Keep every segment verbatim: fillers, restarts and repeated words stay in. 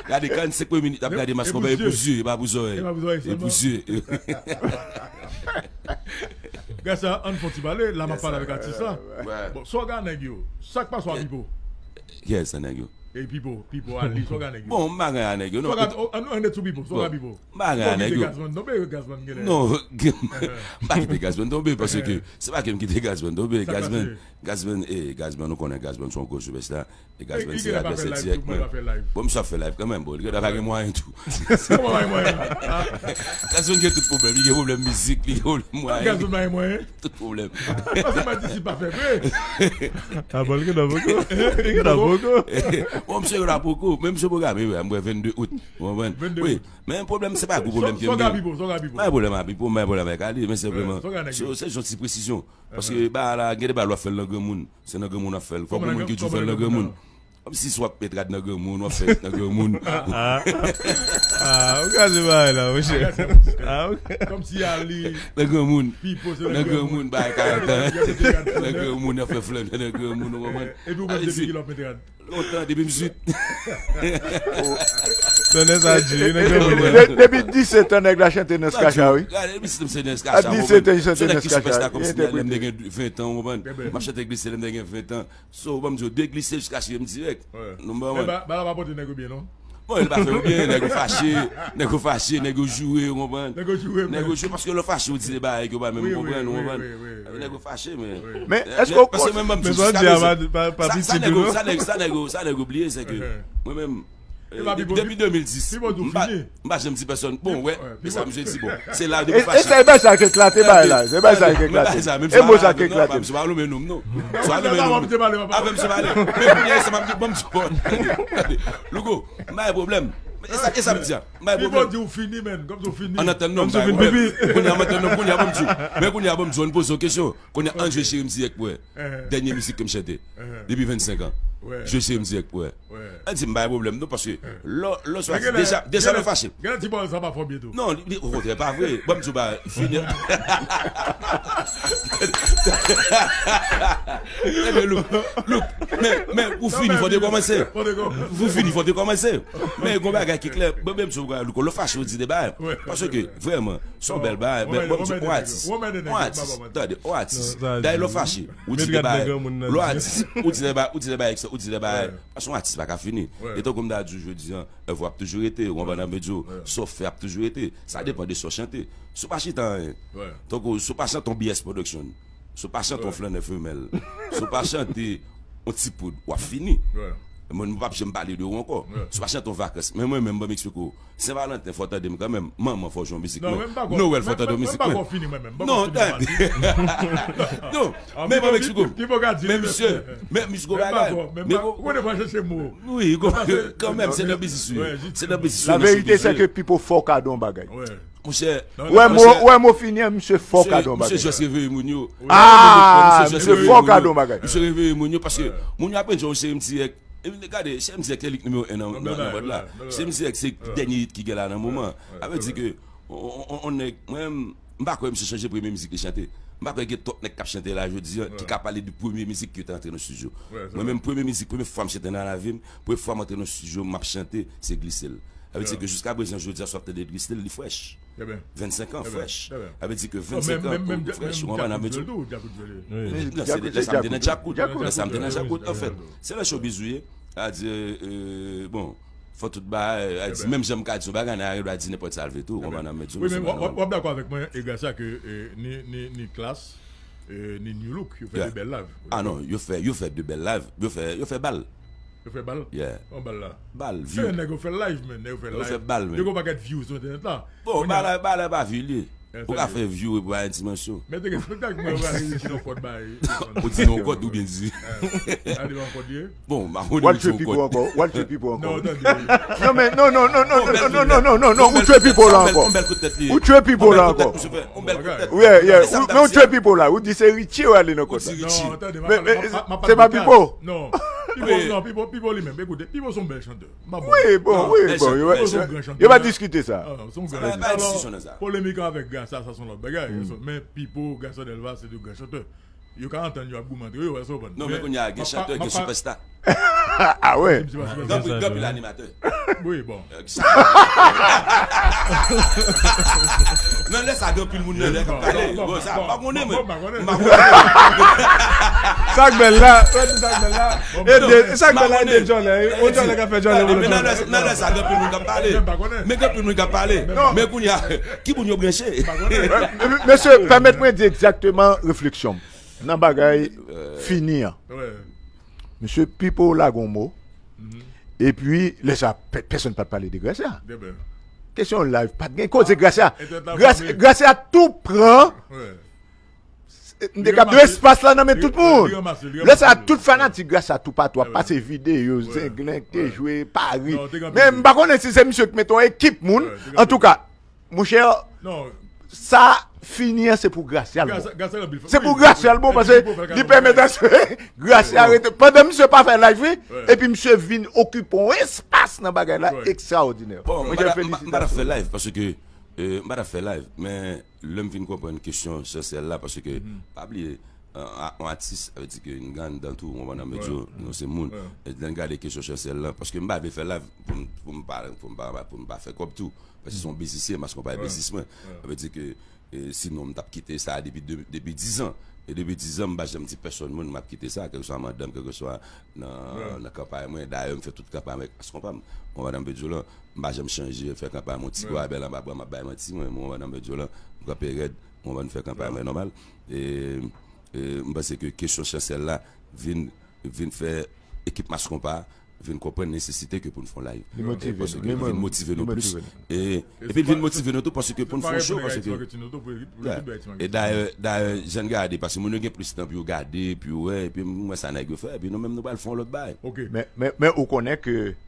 Gade, karannsenk premye minit, ap gade match konpa, e pou zye, e pa pou zòrèy. E pou zye. Gasa, ann fon ti pale, la m ap pale avèk atis la. Bon, sa w gade nèg yo, sa k pase a Pipo? Kiyès nan nèg yo? E Pipo, Pipo, Ali, sa w gade nèg yo? Bon, m pa gen a nèg yo, non. Ann, ann ret sou Pipo, sa w gade Pipo? M pa gen a nèg yo. Gazman tonbe, Gazman genlè. Non, m pa kite Gazman tonbe, paske se pa ke m kite Gazman tonbe. Gazman, Gazman, eh, Gazman, nou konnen Gazman se yon gwo sipèsta. E Gazman se advèsè dirèk mwen. Bon, misye ap fè live kanmenm, bon, li genlè pa gen mwayen tou. Gazman gen tout pwoblèm, li gen pwoblèm mizik, li gen pwoblèm mwayen. Tout pwoblèm. Paske m pa di si pa fè vre. A bon, li gentan poko. Li gentan poko. Bon, misye gentan poko, men misye pwograme, wi, mwen vennde out. Ou konprann? Wi, men pwoblèm, se pa gwo pwoblèm ke m gen. M pa gen pwoblèm a Pipo, m pa gen pwoblèm avèk Ali, men senpleman, se, se yon ti presizyon. Paske ba la, gen de ba lè w ap fè l nan granmoun, se nan granmoun w ap fè l. Fòk yon moun ki di w fè l nan granmoun. Kòmsi si w ap met rad nan granmoun, w ap fè rad nan granmoun. Ah, ou ka di bagay la, monchè. Ah, ok. Kòmsi Ali. Nan granmoun. Pipo se nan granmoun, bay karant an. Nan granmoun, y ap fè flannè nan granmoun, ou konprann? Epi ou menm depi kilè w ap met rad? Lontan, depi m swit. Tonnè sa di, wi, nan granmoun. Depi disèt an, nèg la chante nan Skacha, wi. Gade, depi disèt an, se nan Skacha. A disèt an, li chante nan Skacha. Lè m te gen ven tan, ou konprann? M ap chante glise lè m te gen ven tan. So, ban m di w, de glise jiskaske m dirèk. Nou ba mwen. Ba la pa pote nèg yo byen, non? Bon, li pa fè yo byen, nèg yo fache, nèg yo fache, nèg yo joure, ou konprann? Nèg yo joure, nèg yo joure, paske lè w fache, ou di de bagay ke w pa menm konprann, ou konprann? Nèg yo fache, men. Men, èske w konn. Paske mwen menm, men sa w di a pa, pa, pa piti tou, non? Sa nèg yo, sa nèg yo, sa nèg yo bliye, se ke mwen menm, depi de mil dis, m pa, m pa janm di pèsòn, bon, wè, e sa misye di, bon, se la depi fache. E se bagay sa ki eklate, bagay la, se bagay sa ki eklate. E mo sa ki eklate. Misye pa lonmen non m, non. Misye pa lonmen non m. Avè misye pale. Men kounye a, sa m ap di, ban m di w, bon, tande, tande. Louko, m pa gen pwoblèm. E sa, e sa m di a. M pa gen pwoblèm. Pipo di w fini, menn, kòmsi w fini. Ann antann non m, m pa gen pwoblèm. Kounye a, m antann non m, kounye a, ban m di w. Men kounye a, ban m di w, ann poze w kesyon. Kounye a, ann jwe cheri m dirèk pou wè. Dènye mizik ke m chante. Depi vennsenk an. Jwe cheri m dirèk pou wè. An di m pa gen pwoblèm non, paske lè, lè w soti deja, deja lè w fache. Genlè ti pawòl sa pa fè w byen tou. Non, li, li, okontrè, pa vre. Ban m di w bagay, fini. Ebyen, Louk, Louk, men, men, ou fini, fò w te kòmanse. Ou fini, fò w te kòmanse. Men, gon bagay ki klè, bon, ban m di w bagay, Louko, lè w fache, ou di de bagay. Paske, vrèman, se yon bèl bagay, men, ban m di w, yon atis, yon atis, tande, yon atis. Dayè, lè w fache, ou di de bagay. Lè w atis, ou di de bagay, ou di de bagay, ou di de bagay. Paske yon atis pa ka fini. E tankou m ta di w jodi a, èv ou ap toujou rete, ou konprann sa m vle di w, sa w fè ap toujou rete. Sa depann de sa w chante. Si w pa chante anyen, tankou si w pa chante yon B S Production, si w pa chante yon flannè femèl, si w pa chante yon ti poud, w ap fini. Mwen, m p ap janm pale de ou ankò. Si w pa chante yon vakans, men mwen menm, ban m eksplike w. Sen Valanten, fò w tande m kanmenm. Manman, fò w jwe yon mizik mwen. Nwèl, fò w tande yon mizik mwen. Non, tande. Non, men ban m eksplike w. Men misye, men misye gon bagay. Men gon, wi, kanmenm, se nan biznis, wi. Se nan biznis, wi. La vérité, c'est que Pipo fò kado yon bagay. Monchè, wè mo, wè mo fini an, misye fò kado yon bagay. Misye just reveye moun yo. Ah, misye fò kado yon bagay. Misye reveye moun yo, paske moun yo aprann jwe cheri m dirèk. E gade, cheri m dirèk se lit nimewo en nan, nan, nan mòd la. Cheri m dirèk se dènye hit ki gen la nan moman. Sa vle di ke on, on, on, on nèg, mwen, m pa kwè misye chanje premye mizik li chante. M pa kwè gen twòp nèg k ap chante la jodi a ki ka pale de premye mizik ki yo te antre nan estidyo. Mwen menm, premye mizik, premye fwa m chante nan lavi m, premye fwa m antre nan estidyo, m ap chante, se Glise l. Sa vle di ke jiska prezan, jodi a, si w ap tande Glise l, li frèch. Vennsenk an, frèch. Sa vle di ke vennsenk an, frèch, ou konprann sa m vle di w? Non, se lè sa m te nan Djakout. Lè sa m te nan Djakout, anfèt. Se nan showbiz ou ye. Sa vle di, euh, bon, fò tout bagay, sa vle di, menm jan m ka di yon bagay, nèg la gen dwa di nenpòt sa l vle tou, ou konprann sa m vle di w? Wi, men w ap dakò avèk mwen, e grasa ke, euh, ni, ni, ni Klass, euh, ni Nu Look, yo fè de bèl live. Ah non, yo fè, yo fè de bèl live, yo fè, yo fè bal. Yo fè bal? Yeah. An bal la. Bal, view. Nèg yo fè live, men, nèg yo fè live. Yo fè bal, men. Yo gen yon pakèt view sou entènèt la. Bon, bal la, bal la pa view li ye. Ou ka fè view pou bay dimansyon. Men te gen spektak mwen, ou ka reyisi nan kòd bay. Ou di nan kòd oubyen di. Bon, m pa konnen. W al tchwe Pipo ankò, w al tchwe Pipo ankò. Non, tande. Non, men, non, non, ou tchwe Pipo la ankò. Ou tchwe Pipo la ankò. Yeah, yeah, men ou tchwe Pipo la, ou di se Richie w ale nan kòd la. Men, men, se pa Pipo. Non, Pipo, non, Pipo, Pipo li menm, ekoute, Pipo se yon bèl chantè. Wi, bon, wi, bon, yo pa diskite sa. Alò, polemik avèk Gasa, sa se yon lòt bagay. Men Pipo, Gasa Delva, se de gran chantè. Yo ka antann yo ap goumen antre yo, wè sa w konprann. Non, men kounye a, gen chantè, gen sipèsta. Ah wè. Gen anpil animatè. Wi, bon. Nan lè sa, gen anpil moun nan lè k ap pale. Bon, sa, m pa konnen, mwen. M pa konnen. Sa k bèl la, sa k bèl la. Ede, sa k bèl la, ede djòlè. O djòlè k ap fè djòlè. Men nan lè sa, gen anpil moun k ap pale. Men gen anpil moun k ap pale. Men kounye a, ki moun yo branche? Mesye, pèmèt mwen di egzakteman refleksyon m nan bagay fini an. Mesye Pipo lage yon mo. Epi, lè sa, pèsonn pa t pale de Gracia. Kesyon live, pa t gen koze Gracia. Gracia tou pran. M te kab de espas la nan men tout moun. Lè sa, tout fanatik Gracia toupatou ap pase videyo, Zenglen k te jwe Pari. Men m pa konnen si se misye ki mete yon ekip moun. Antouka, monchè, sa fini an se pou Gracia l bon. Se pou Gracia l bon, paske li pèmèt aske Gracia rete. Pandan misye pa fè live, wi, epi misye vin okipe yon espas nan bagay la, ekstraòdinè. Bon, m pa ta fè live paske m pa ta fè live, men lè m vin konprann kesyon Chancel la, paske pa bliye, yon atis, sa vle di ke n gen anndan tou, ou konprann, nou se moun. Lè n gade kesyon Chancel la, paske m pa vle fè live pou m pa fè kòb tou. Paske se yon biznisye, Mass Konpa e biznis mwen. Sa vle di ke sinon m t ap kite sa depi depi dizan. E depi dizan m pa janm di pèsonn moun m ap kite sa, kèlkeswa madanm, kèlkeswa nan kanpay mwen. Dayè m fè tout kanpay mwen ak Mass Konpa. Ou konprann sa m vle di w lan? M pa janm chanje fè kanpay mwen ti bwa bèl anba bwa m ap bay manti mwen, ou konprann sa m vle di w lan? M kanpe rèd, ou konprann, fè kanpay mwen nòmal. E m panse ke kesyon Chancel la vin vin fè ekip Mass Konpa vin konprann nesesite ke pou n fè yon live. Li motive nou. Li vin motive nou plis. E epi l vin motive nou tou paske pou n fè yon show, paske e dayè, dayè, jan n gade, paske moun yo gen plis tan pou yo gade, pou yo wè, epi m wè sa nèg yo fè, epi nou menm nou pral fè yon lòt bagay. Men ou konnen ke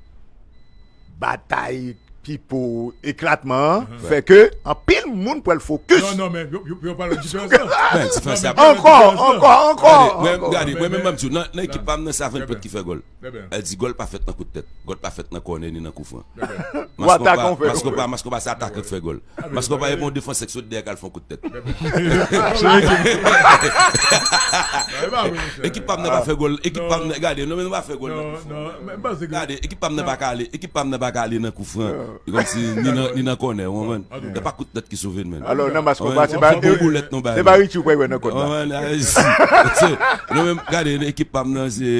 batay Pipo eklatman an fè ke anpil moun pral fokis. Non, non, men yo pral wè diferans lan. Ankò, ankò, ankò. Gade, mwen menm m ap di w, nan ekip pa m nan se Avantprod ki fè gòl. El di gòl pa fèt nan kout tèt, gòl pa fèt nan kònè ni nan koufran. Mass Konpa se atakan k fè gòl. Mass Konpa e pa yon defansè k sot dèyè k al fè yon kout tèt. Ekip pa m nan pa fè gòl, ekip pa m nan, gade, non men nou pa fè gòl nan koufran. Gade, ekip pa m nan pa ka ale, ekip pa m nan pa ka ale nan koufran. Kòmsi ni nan kònè, ou konprann? Se pa kout tèt ki sove n, men. Alò nan Mass Konpa se pa Richie ou pral wè nan kònè. Non men gade, ekip pa m nan se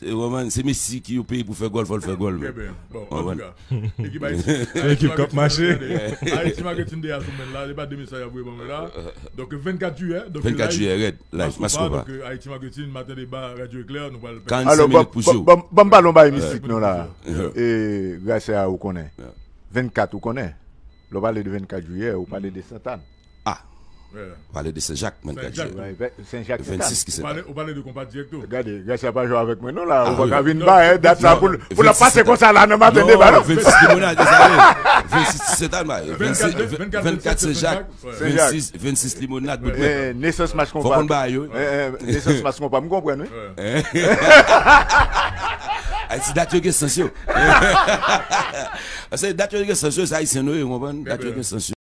Se Roman, se Messi ki yo peye pou fè gòl, fò l fè gòl. Trè byen. Bon, antouka, ekip Ayiti, ekip k ap mache. Ayiti Marketing Day a sou men la, se pa de mesaj ap voye ban mwen la. Donk vennkat jiyè, donk vennkat jiyè, rèd, live, Mass Konpa. Donk Ayiti Marketing, Maten Deba, Radyo Eklè, nou pral. Karannsenk minit pou show. Ban m pale yon bagay mistik non la. E Gracia ou konnen. Vennkat ou konnen. Lè w pale de vennkat jiyè, ou pale de Sentàn. Ah. Pale de Senjak, mwen gade. Senjak, Sentàn. Ou pale de konpa dirèk tou. Gade, Gracia pa jwe avèk mwen non la. Ou pa ka vin bay dat sa pou l ap pase konsa la nan Maten Deba non. Vennsis Limonad, mezanmi. Vennsis Sentàn, bay. Vennkat Senjak, vennsis Limonad, bout mwen. Nesans Mass Konpa. Fò konn bay yo. Nesans Mass Konpa, m konprann wi. Ayiti, dat yo gen sans yo. Paske dat yo gen sans yo, se Ayisyen nou ye, ou konprann? Dat yo gen sans yo.